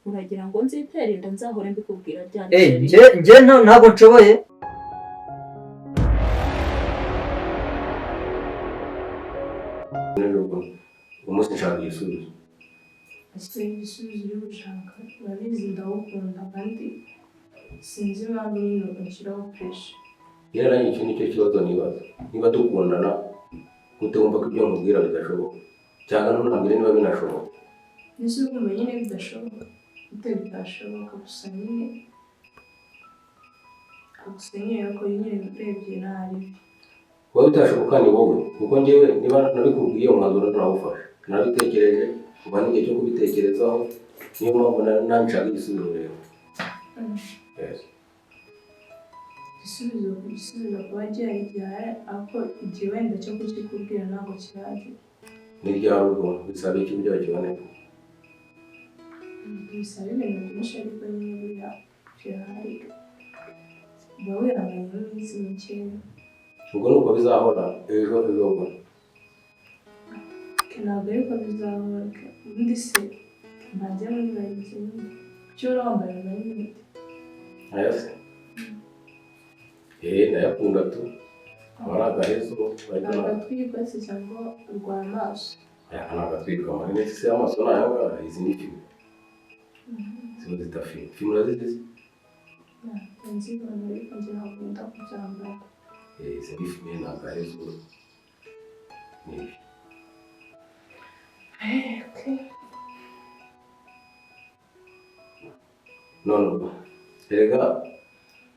Uragira ngo nzitere inda nzahore mbikubwira ryari? Eh, Chéri? Njye ntabwo nshoboye. Rero ubwo umunsi nshaka igisubizo. Ese igisubizo uri gushaka? Urabizi ndawukunda, kandi sinzi impamvu nyine unshyiraho pressure. Nyine nanjye icyo nicyo kibazo nibaza. Niba dukundana, gute wumva ko ibyo nkubwira bidashoboka? Cyangwa ntunambwire niba binashoboka. Ese urumva nyine bidashoboka? Bite bitashoboka? Gusa nyine ariko nyine urebye nabi. Kuba bitashoboka ni wowe, kuko njyewe niba nabikubwiye, umwanzuro narawufashe, narabitekereje kuva n'igihe cyo kubitekerezaho. Niyo mpamvu nanjye nshaka igisubizo rero. Yes. Igisubizo kuba gihari gihari, ariko igihe wenda cyo kukikubwira ntabwo kiragera. Ni ryari ubwo? Bisaba iki kugira ngo kiboneke? Bisaba ibintu byinshi, ariko nyine buriya kirahari, uba wihanganye n'iminsi mikeya. Ubwo ni uko bizahora ejo ejo bundi? Ntabwo ariko bizahora. Ubundi se mbanze muri bayizi nyine, kuki uhora wambaye amarinete? Aya se? Eh, ndayakunda tu, aba ari agahezo ariko. Ntabwo atwikwa se cyangwa urwaye amaso? Aya ni agatwika. Amarinete se y'amaso ni aya ngaya. Izi ni fumé, zino zita fumé. Fumé urazizi? Nzibona, ariko njye ntabwo nkunda kubyambara. Eh, izi ni fumé, ni agahezo, ni ibi. Okay. None ubwo erega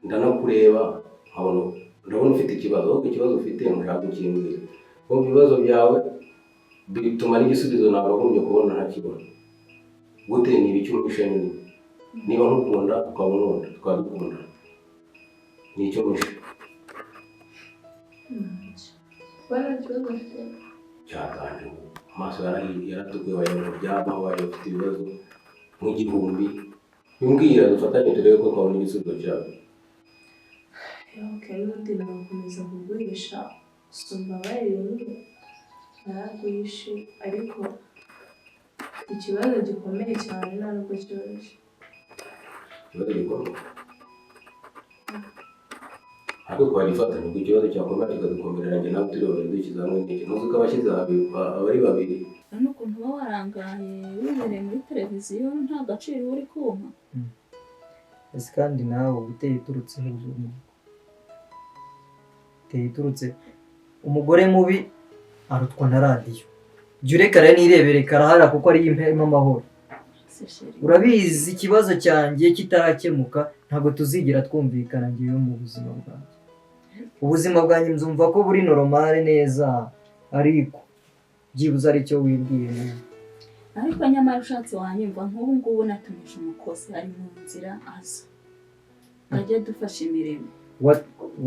ndanakureba nkabona, ndabona ufite ikibazo, ahubwo ikibazo ufite ntushaka kukimbwira. Kumva ibibazo byawe bituma n'igisubizo nakagombye kubona ntakibona. Gute? Ni ibiki umpishe nyine? Niba nkukunda, ukaba unkunda, tukaba dukundana, ni icyo mpishe? Ntacyo. Kuba nta kibazo mfite. Cyatanje ubu amaso yarahiye, yaratukuye, wagira ngo byaba wayo ufite ibibazo nk'igihumbi. Bimbwira dufatanye turebe ko twabona igisubizo cyabyo. Okay, n'ubundi nakomeza kuguhisha, gusa umbabarire nyine naraguhishe, ariko ikibazo gikomeye cyane, nta nubwo cyoroshye. Ikibazo gikomeye, ariko twagifatanya. Ubwo ikibazo cyakomera kikadukomerera njye nawe turi babiri, dushyize hamwe n'iki? Ntuzi ko abashyize aba ari babiri? Urabona ukuntu uba warangaye, wibereye muri televiziyo, nta gaciro uba uri kumpa. Ese kandi nawe uba uteye iturutse hejuru, uteye iturutse. Umugore mubi arutwa na radiyo. Jya ureka rero nirebere karahara, kuko ariyo impema amahoro. Se chéri. Urabizi, ikibazo cyanjye kitarakemuka ntabwo tuzigera twumvikana. Ngewe mu buzima bwanjye, ubuzima bwanjye nzumva ko buri normal neza, ariko byibuze aricyo wibwiye nawe. Ariko nyamara ushatse wanyumva. Nk'ubu ngubu natumije umukozi, ari mu nzira aza, ajya adufasha imirimo.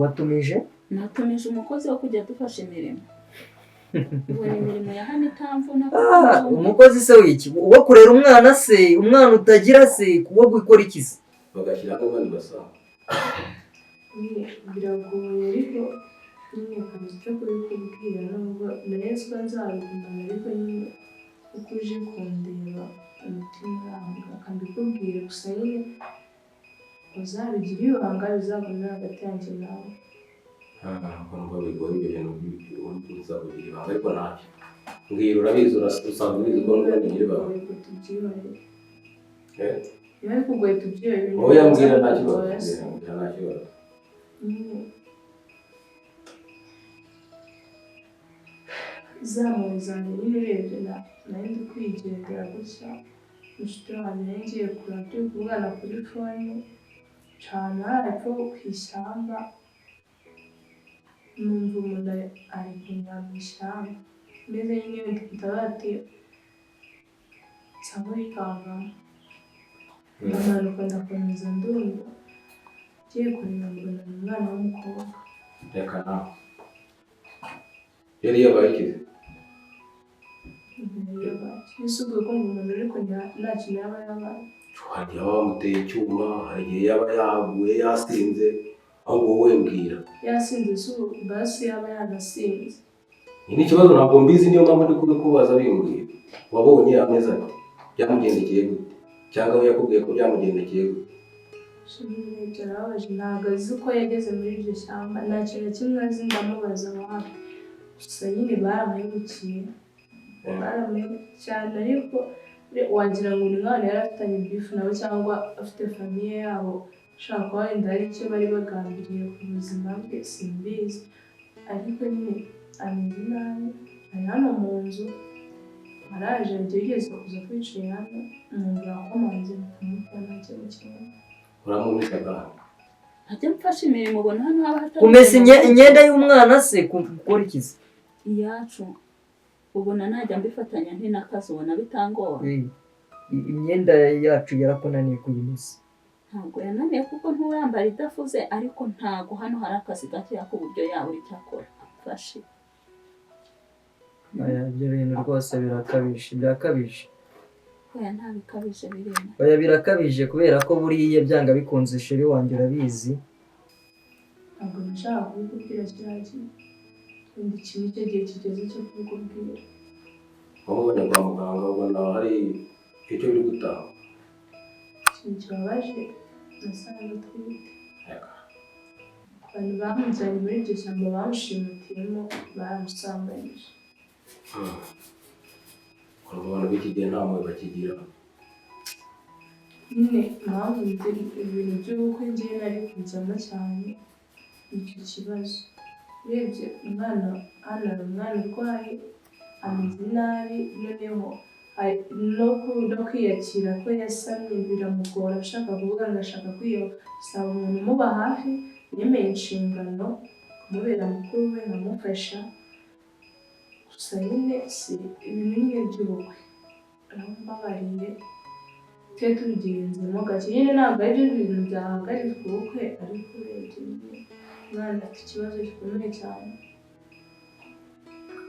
Watumije? Natumije umukozi wo kujya adufasha imirimo. Ubona imirimo ya hano itamvuna. Ah, umukozi se wiki? Uwo kurera umwana se? Umwana utagira se? Uwo gukora iki se? Bagashyira hamwe abandi basanga. Nyine biragoye, ariko nyine kazi icyo kubikubwira, nubwo nari ko nzabigumana, ariko nyine uko uje kundeba umutima uranga akabikubwira. Gusa nyine uzabigira ibanga, bizagume hagati yanjye nawe. Ntabwo numva bigoye ibyo bintu uza kugira ibanga, ariko ntacyo. Mbwira, urabizi, usanzwe ubizi ko n'ubundi ngira ibanga. Bigoye tubyihorere. Eh? Niba bikugoye tubyihorere. Wowe yambwira, nta kibazo. Oya se. Mbwira, nta kibazo. Nyine za mpuhwe zanjye nyine, urebye nari ndi kwigendera gutya, inshuti wanjye nari ngiye kureba, turi kuvugana kuri phone, cana hepfo ku ishyamba, numva umuntu ari kunyura mu ishyamba meze nyine, ndavuga ati nsa nk'uwikangamo, ndamanuka, ndakomeza, ndumva ngiye kureba, mbona ni umwana w'umukobwa. Reka nawe, yari yabaye ikize? Ese ubwo kumva umuntu uri kunyura nta kintu yaba yabaye? Hari igihe baba bamuteye icyuma, hari igihe yaba yaguye yasinze. Ahubwo wowe mbwira. Yasinze se? Ubu basi yaba yanasinze. Ni n'ikibazo, ntabwo mbizi, niyo mpamvu ndi kubikubaza. Bimbwira, wabonye ameze ate? Byamugendekeye gute? Cyangwa we yakubwiye ko byamugendekeye gute? Shimwe byarababaje, ntabwo azi uko yageze muri iryo shyamba, nta kintu na kimwe azi, ndamubaza wapi. Gusa nyine baramuhemukiye, baramuhemukiye cyane, ariko wagira ngo ni umwana yari afitanye beef nabo cyangwa afite famille yabo, ushobora kuba wenda hari icyo bari bagambiriye ku buzima bwe, simbizi. Ariko nyine ameze nabi, ari hano mu nzu, araje yigeze kuza twicaye hano, numva arakomanze mpita nta kintu kimwe. Uramumeshaga? Ajya mfasha imirimo, ubona hano haba hatari Kumesa imyenda y'umwana se, gukora iki se? Iyacu ubona najya mbifatanya nti n'akazi, ubona bitangora? Eh, imyenda yacu yarakunaniye kuyimesa? Ntabwo yananiye kuko nturambara idafuze, ariko ntago hano hari akazi gakeya ku buryo yabura icyo akora amfashe. Aya, ibyo bintu rwose birakabije, birakabije. Oya, nta bikabije birimo. Oya, birakabije kubera ko buriya byanga bikunze chéri wanjye urabizi. Ntabwo nashaka kubikubwira kiriya gihe, wenda iki ni cyo gihe kigeze cyo kubikubwira. Wamubonye kwa muganga, ubona hari icyo biri gutanga? Ikintu kibabaje, nasanze atwite. Abantu bamujyanye muri iryo shyamba bamushimutiyemo, baramusambanyije. Urumva abantu b'iki gihe nta mpuhwe bakigira. Nyine impamvu ibintu by'ubukwe ngewe nari kujyamo cyane, icyo kibazo. Urebye umwana hano, hari umwana urwaye, ameze nabi, noneho no kwiyakira ko yasamye biramugora, ashaka kuvuga ngo ashaka kwiyosaba umuntu umuba hafi. Yemeye inshingano kumubera mukuru we, nkamufasha. Gusa nyine si ibintu nyine by'ubukwe, arambabariye, tujye tubigenzemo gake nyine, ntabwo ari byo bintu byahagarika ubukwe, ariko urebye nyine umwana afite ikibazo gikomeye cyane.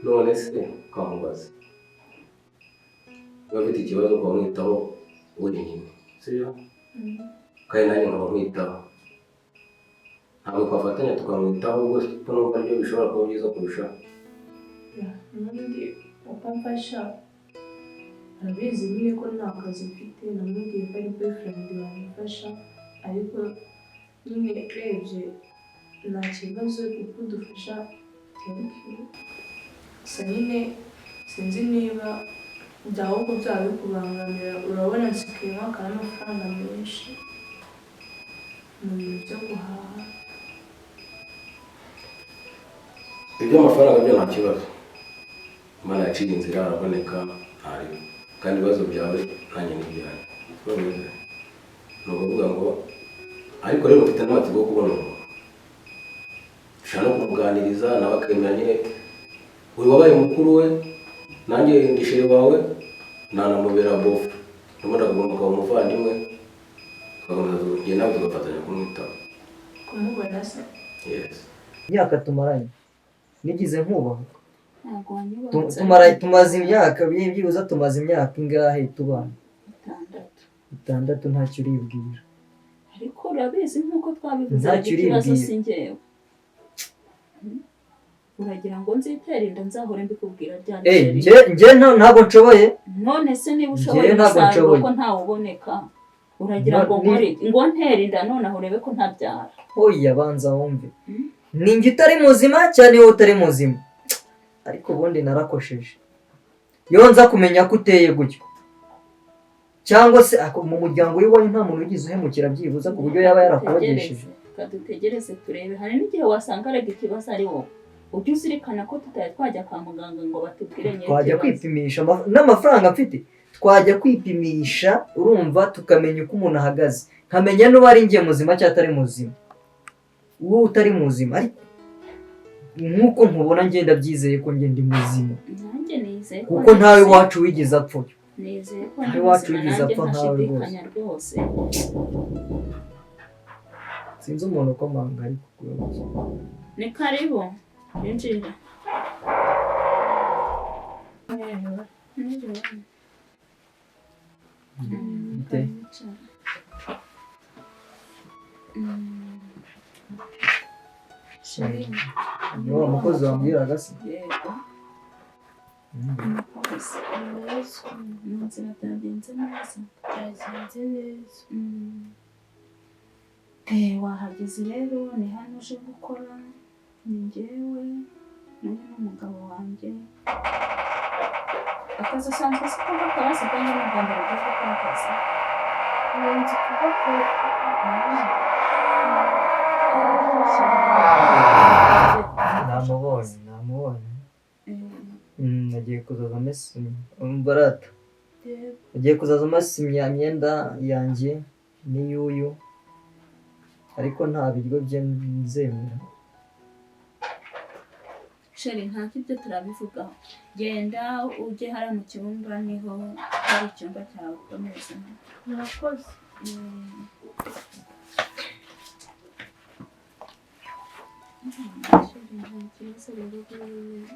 None se ukamubaza niba afite ikibazo, ukamwitaho wenyine, sibyo? Kandi nanjye nkaba nkwitaho, ntabwo twafatanya tukamwitaho rwose, kuko numva aribyo bishobora kuba byiza kurushaho? Yeah, n'ubundi uko amfasha arabizi nyine ko nta kazi mfite, namubwiye ko ari boyfriend wamufasha, ariko nyine urebye nta kibazo uko udufasha, thank you. Gusa nyine sinzi niba ahubwo byaba bikubangamira, urabona nsigaye mwaka n'amafaranga menshi mu bintu byo guhaha. Iby'amafaranga byo nta kibazo, Imana yaciye inzira araboneka, ntariwe, kandi ibibazo byawe nanjye ni ibyanjye, siko bimeze? Ni ukuvuga ngo ariko rero mfite n'amatsiko yo kubona umuntu ushobora no kumuganiriza nawe akemera nyine, uyu wabaye mukuru we, nanjye ndi chéri wawe, nanamubera bofu, n'ubundi akagomba akaba umuvandimwe, tugakomeza tugenda nawe tugafatanya kumwitaho. Kumubona se? Yes. Imyaka tumaranye nigize nkubaha? Ntabwo wanyubatse. Tumaze imyaka, byibuze tumaze imyaka ingahe tubana? 6. 6, ntacyo uribwira. Ariko urabizi nk'uko twabivuze, Ntacyo ikibazo uribwira. si njyewe. Uragira ngo nzitere inda nzahore mbikubwira ryari? Eh, Chéri? njye ntabwo nshoboye. None se niba ushoboye Njyewe ntabwo umusaruro nshoboye. ko ntawuboneka, uragira ngo No, nkore ngo ntere inda nonaho urebe ko ntabyara? Oya, banza wumve. Ni njye utari muzima cyane, wowe utari muzima? Ariko ubundi narakosheje, iyo nza kumenya ko uteye gutyo, cyangwa se mu muryango w'iwanyu nta muntu wigeze uhemukira byibuze ku buryo yaba yarakogesheje? Reka dutegereze turebe, hari n'igihe wasanga arega ikibazo ari wowe. Ujye uzirikana ko tutari twajya kwa muganga ngo batubwire nyiri Twajya ikibazo. kwipimisha n'amafaranga mfite, twajya kwipimisha, urumva, tukamenya uko umuntu ahagaze, nkamenya niba ari njye muzima cyangwa atari muzima, wowe utari muzima. Ariko nk'uko nkubona, ngenda byizeye ko njye ndi muzima. Nanjye nizeye ko Kuko ndi ntawe muzima. iwacu wigeze apfa. Nizeye ko Ntawe ndi iwacu muzima wigeze nanjye, apfa nkawe rwose. ntashidikanya rwose. Sinzi umuntu ukomanga ariko kuyoboza. Ni karibu, injira. Mwiriwe. Bite? Karibu. Chéri. Ni wa mukozi wambwiraga se? Yego. Mm. Umukobwa Amakuru se? Meza. Mu nzira byagenze neza? Byagenze neza. Wahageze rero, ni hano uje gukora, ni njyewe n'uyu n'umugabo wanjye. Akazi usanzwe uzi ko gakora se kandi ni ubwa mbere ugiye gukora akazi? Nzi kugakora. Namubonye, namubonye. Agiye kuzaza amesimye barata. Yego. Agiye kuzaza amesimye imyenda yanjye n'iy'uyu, ariko nta biryo bye nzemera. Chéri, ntacyo, ibyo turabivugaho. Genda ujye hariya mu cyumba, niho hari icyumba cyawe, ukomeza. Murakoze. Chéri, nta kibazo rero buriya.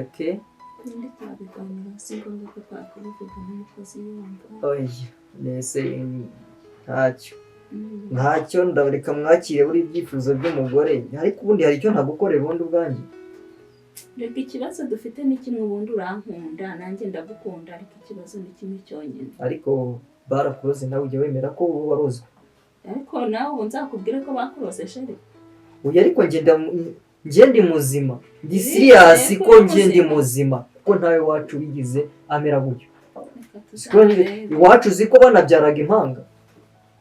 Okay. Ibindi turabiganira, si ngombwa ko twakubivuga nk'umukozi yumva. Oya, nese ntacyo. Ntacyo, ndabareka mwakire buri ibyifuzo by'umugore, ariko ubundi hari icyo ntagukorera ubundi ubwanjye. Reka, ikibazo dufite ni kimwe. Ubundi urankunda, nanjye ndagukunda, ariko ikibazo ni kimwe cyonyine. Ariko barakuroze, nawe ujya wemera ko ubu warozwe. Ariko nawe ubu nzakubwire ko bakurose, chéri? Oya, ariko njye ndi muzima, ndi serious ko njye ndi muzima, kuko ntawe wacu wigeze amera gutyo. Reka Siko tuzabireba. Iwacu uzi ko banabyaraga impanga.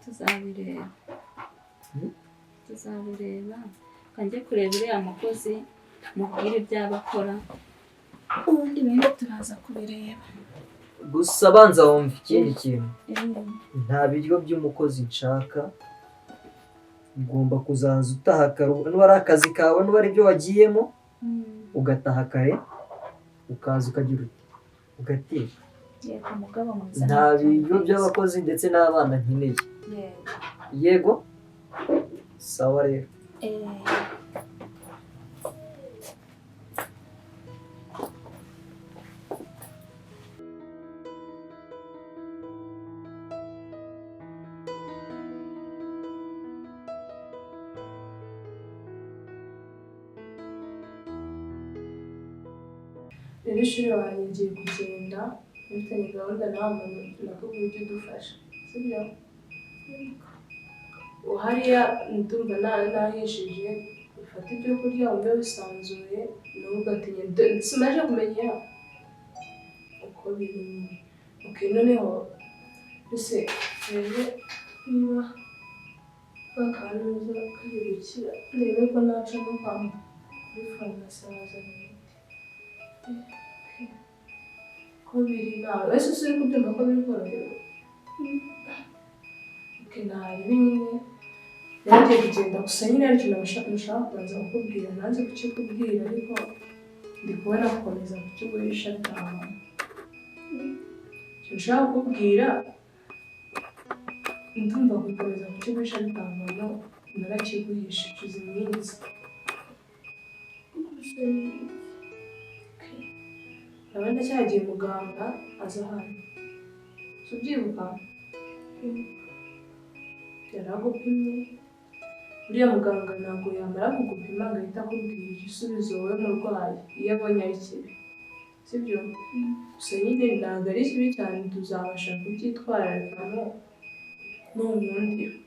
Tuzabireba. Tuzabireba. Kanjye kureba uriya mukozi, mubwire ibyo aba akora, ubundi ibindi turaza kubireba. Gusa banza wumva ikindi kintu. Nta biryo by'umukozi nshaka. Ugomba kuzaza utaha kare, niba ari akazi kawe, niba ari ibyo wagiyemo, ugataha kare, ukaza ukagira uti ugateka. Yego, mugabo mwiza. Nta biryo by'abakozi ndetse n'abana nkeneye. Yego. Yego, sawa rero. Rero chéri wanjye, ngiye kugenda, mfitanye gahunda nawe muntu nakubwiye ujye udufasha, sibyo? Hariya ndumva nahishije, ufate ibyo kurya wumve wisanzuye, ntugatinye. Simaje kumenya uko biri nyine. Okay, noneho ese rero niba bakanuza kari gukira, ndebe ko naca no kwa kuri farumasi nkazana imiti. Ko biri nawe ese uri kubyumva ko biri koroherwa? Okay, ntarebe nyine. Rero ngiye kugenda, gusa nyine hari ikintu nashaka kubanza kukubwira, nanze kukikubwira, ariko ndi kubona gukomeza kukiguhisha bitavamo. Ikintu nshaka kukubwira, ndumva gukomeza kukiguhisha bitavamo, narakiguhisha nshize iminsi. Okay. Urabona cyagiye muganga aza hano, si ubyibuka? Yaragupimye. Uriya muganga ntabwo yamara kugupima ngo ahite akubwira igisubizo wowe murwayi iyo abonye ari kibi, sibyo? Gusa nyine ntabwo ari kibi cyane, tuzabasha kubyitwararikamo nunkundira.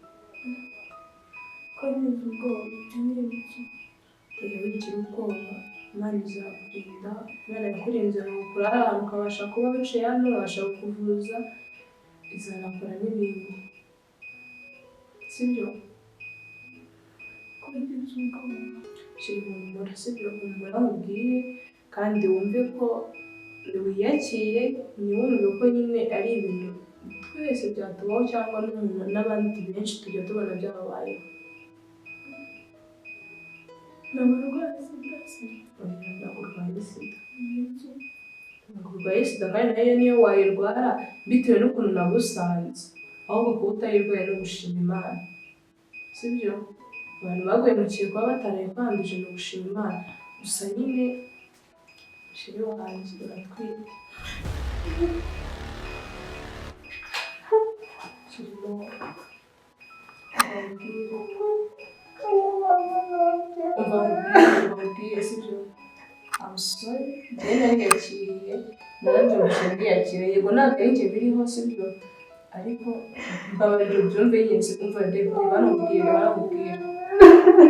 Ko ngize ubwoba, ibyo ni ibiki? Oya, wigira ubwoba, Imana izakurinda. Imana yakurinze mu kurara ahantu ukabasha kuba wicaye hano, babasha kukuvuza, izanakora n'ibindi, sibyo? Ko ngize ubwoba. Shira humura, sibyo? Humura nkubwire, kandi wumve ko wiyakire, ntiwumve ko nyine ari ibintu twese byatubaho cyangwa n'umuntu n'abandi benshi tujya tubona byababayeho. Ntabwo ndwaye sida se? Oya, ntabwo urwaye sida. Ni iki? Ntabwo urwaye sida, kandi nayo niyo wayirwara bitewe n'ukuntu nagusanze, ahubwo kuba utayirwaye no gushima Imana, sibyo? Abantu baguhemukiye kuba batarayikwanduje ni ugushima Imana. Gusa nyine chéri wanjye, uratwite. Kirimo mbabwire, umva nkubwire, sibyo? Kwiyakira yego ntabwo ari njye biriho, sibyo? Ariko mbabarira ubyumve nyine, umva ndeba baramubwira baramubwira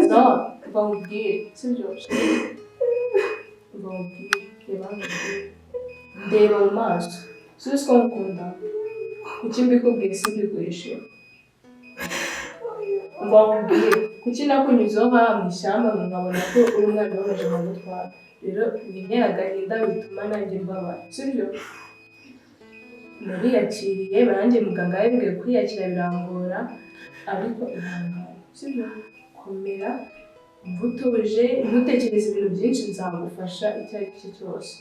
sawa, bamubwire, sibyo? Bamubwire, reba hano ubwire, ndeba mu maso, suzi ko ngukunda, kuki mbikubwiye simbiguhishe? Bamubwire, kuki nakunyuzeho hariya mu ishyamba nkabona ko uri umwana ubabaje nkagutwara? Rero wintera agahinda bituma nanjye mbabara, sibyo? Nariyakiriye baranjye, muganga yambwiye kwiyakira birangora, ariko ihangane, sibyo? Komera, umva utuje, ntutekereze ibintu byinshi, nzagufasha icyo ari cyo cyose,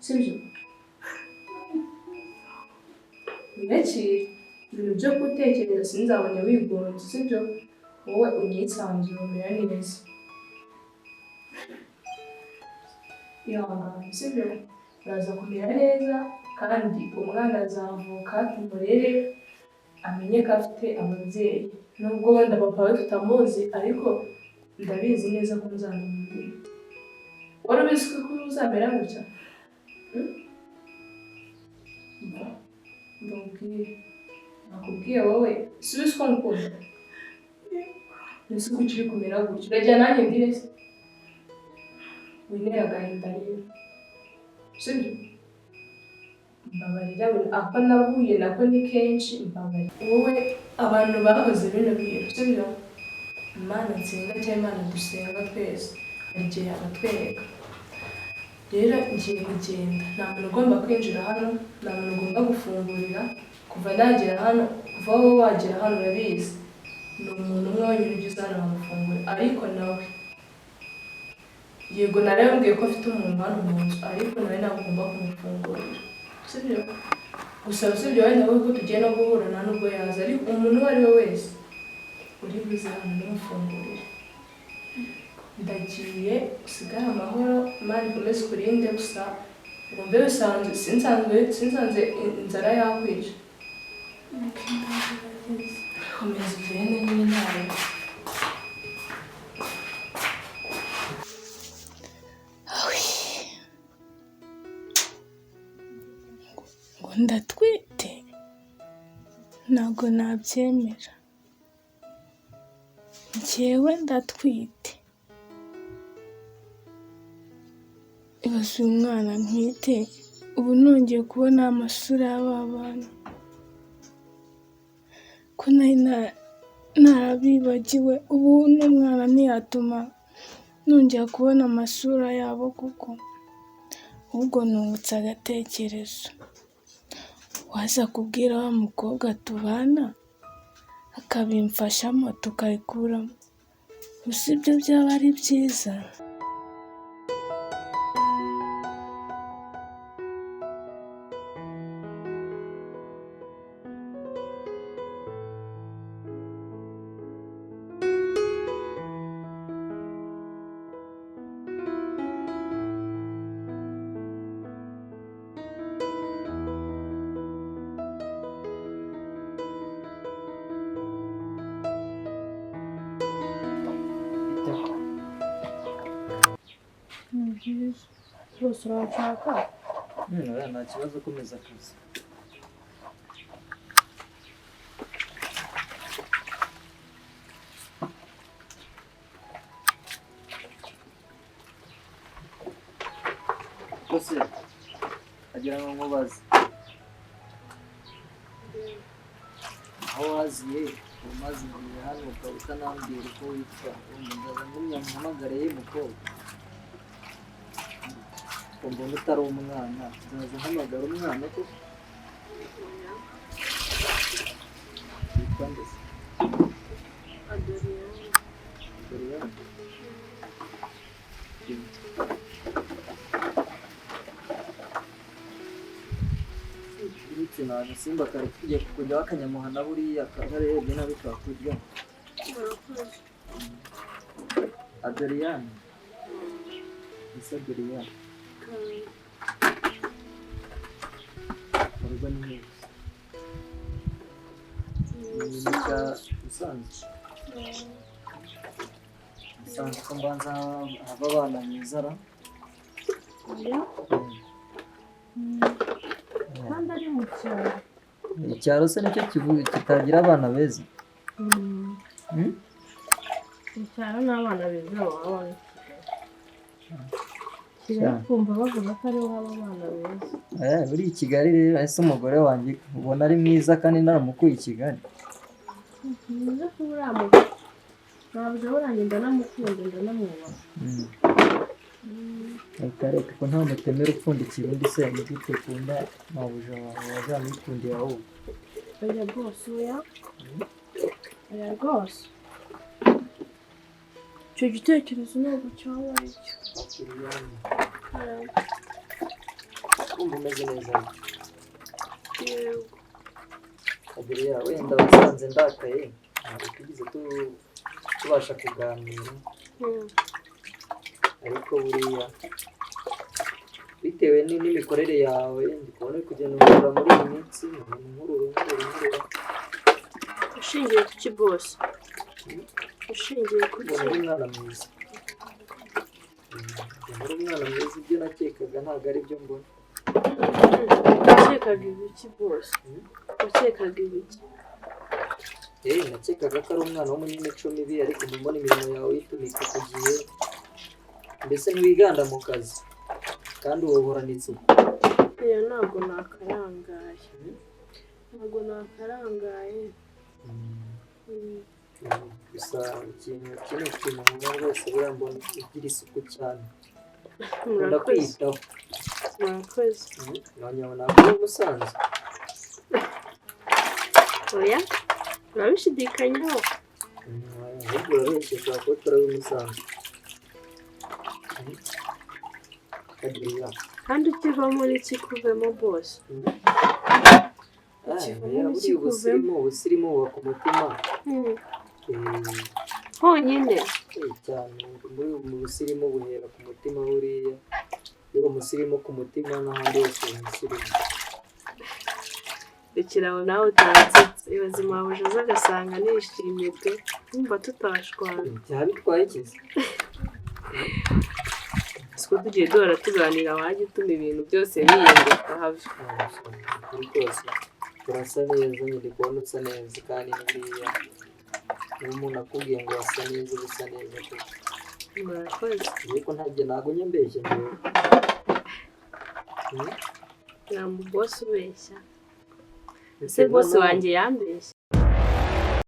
sibyo? Wiyakire, ibintu byo gutekereza sinzabone wigunze, sibyo? Wowe unyisanzure, umera neza, ihangane, sibyo? Uraza kumera neza kandi umwana azavuka tumurere amenye ko afite ababyeyi, nubwo wenda papa we tutamuzi, ariko ndabizi neza ko nzanamumenya. Wari ubizi ko uzamera gutya? Ndamubwiye, nakubwiye wowe, si ubizi ko ngukunda? Ese kuki uri kumera gutya? Urajya nanjye ndire se? Wintera agahinda rero, sibyo? Mbabarira, ako nahuye nako ni kenshi, mbabarira. Wowe abantu bakoze bino bintu, sibyo? Imana nsenga cyangwa Imana dusenga twese hari igihe yabatwereka. Rero ngiye kugenda, nta muntu ugomba kwinjira hano, nta muntu ugomba gufungurira. Kuva nagera hano, kuva wowe wagera hano urabizi, ni umuntu umwe wenyine ugeze hano bamufungura, ariko nawe yego narababwiye ko afite umuntu hano mu nzu, ariko nawe ntabwo ugomba kumufungurira, sibyo? Gusa usibye wenda wowe ko tugiye no guhura nta nubwo yaza, ariko umuntu uwo ari we wese uri buze hano n'umufungurire. Ndagiye, usigare amahoro, Imana ikomeze ikurinde. Gusa wumve bisanzwe, sinsanze inzara yakwica. Komeza ugende nyine ntawe. Ngo ndatwite, ntabwo nabyemera, njyewe ndatwite. Ibaze uyu mwana ntwite, ubu nongeye kubona amasura y'aba bana, ko nari narabibagiwe, ubu n'umwana ntiyatuma nongera kubona amasura yabo kuko ahubwo nungutse agatekerezo. Waza kubwira wa mukobwa tubana akabimfashamo tukayikuramo, gusa ibyo byaba ari byiza. Ni byiza rwose, uranshaka? Oya, nta kibazo, komeza akazi. Kose agira ngo nkubaze aho waziye, umaze igihe hano ukaba utanambwira uko witwa, urumva ndaza ngumya muhamagare ye mukobwa, ngo mbona utari umwana, nzaza mpamagara umwana koko? Witwa nde se? Adoriane. Uretse nta gasimba kari tugiye kukujyaho akanyamuhana, buriya kararebye nabi kakurya. Adoriane, ese Adoriane, mu rugo ni heza? Ni mu cya Musanze? Musanze ko mbanza haba abana beza ra? Oya. cyaro. Icyaro se nicyo kitagira abana beza? Hmm? Mu cyaro n'abana beza baba Kigali kumva bavuga ko ariho haba abana beza. Buri i Kigali rero, ese umugore wanjye ubona ari mwiza kandi naramukuye i Kigali? Mwiza kuba uriya mugore. Ntabwo burangiye, ndanamukunda, ndanamwubaha. Reka reka, ko nta mutemeri upfundikira undi se, ni gute ukunda mabuja wawe wazamwikundira ahubwo? Oya rwose, oya. Oya rwose. Icyo gitekerezo ntabwo cyaba ari cyo. Kumva umeze neza? Yego. Adriya, wenda wasanze ndakaye, ntabwo twigeze tubasha kuganira, ariko buriya bitewe n'imikorere yawe, ndi kubona uri kugenda ungurura muri iyi minsi, nkurura, nkurura, nkurura. Ushingiye ku ki, boss? Ushingiye ku ki? Mbona uri umwana mwiza. Mbona uri umwana mwiza, ibyo nakekaga ntabwo ari byo mbona. Wakekaga ibiki, boss? Wakekaga ibiki? Nakekaga ko ari umwana w'umunyamico mibi, ariko mbona imirimo yawe uyitumika ku gihe, mbese ntiwiganda mu kazi kandi uhorana isuku. Oya, ntabwo nakarangaye. Ntabwo nakarangaye. Gusa ikintu kimwe, ikintu nkunda rwose, buriya mbona ugira isuku cyane, ukunda Murakoze. kwiyitaho. Murakoze. Nongera ngo ntabwo uri umusanzu. Oya, urabishidikanyaho? Ahubwo urabeshya, ushobora kuba utari umusanzu. Adriya. Kandi ukivamo n'ikikuvemo, boss. Ukivamo Buriya n'ikikuvemo. Ubusirimu buba ku mutima. Honyine. Cyane, muri mu busirimu buhera ku mutima buriya. Iyo uri umusirimu ku mutima, n'ahandi hose uri umusirimu. Rekera aho nawe, utansetse. Ibaze mabuja aza agasanga nishimye pe, wumva tutashwana? Byaba bitwaye iki se? Siko tugiye duhora tuganira, wajya utuma ibintu byose bihinduka have. Kuri kose urasa neza nyine, ndi kubona usa neza, kandi buriya niba umuntu akubwiye ngo wasa neza, uba usa neza koko. Murakoze. Ariko ntabwo ntabwo njya mbeshya njyewe. Nta muboss ubeshya. Ese boss wanjye yambeshya?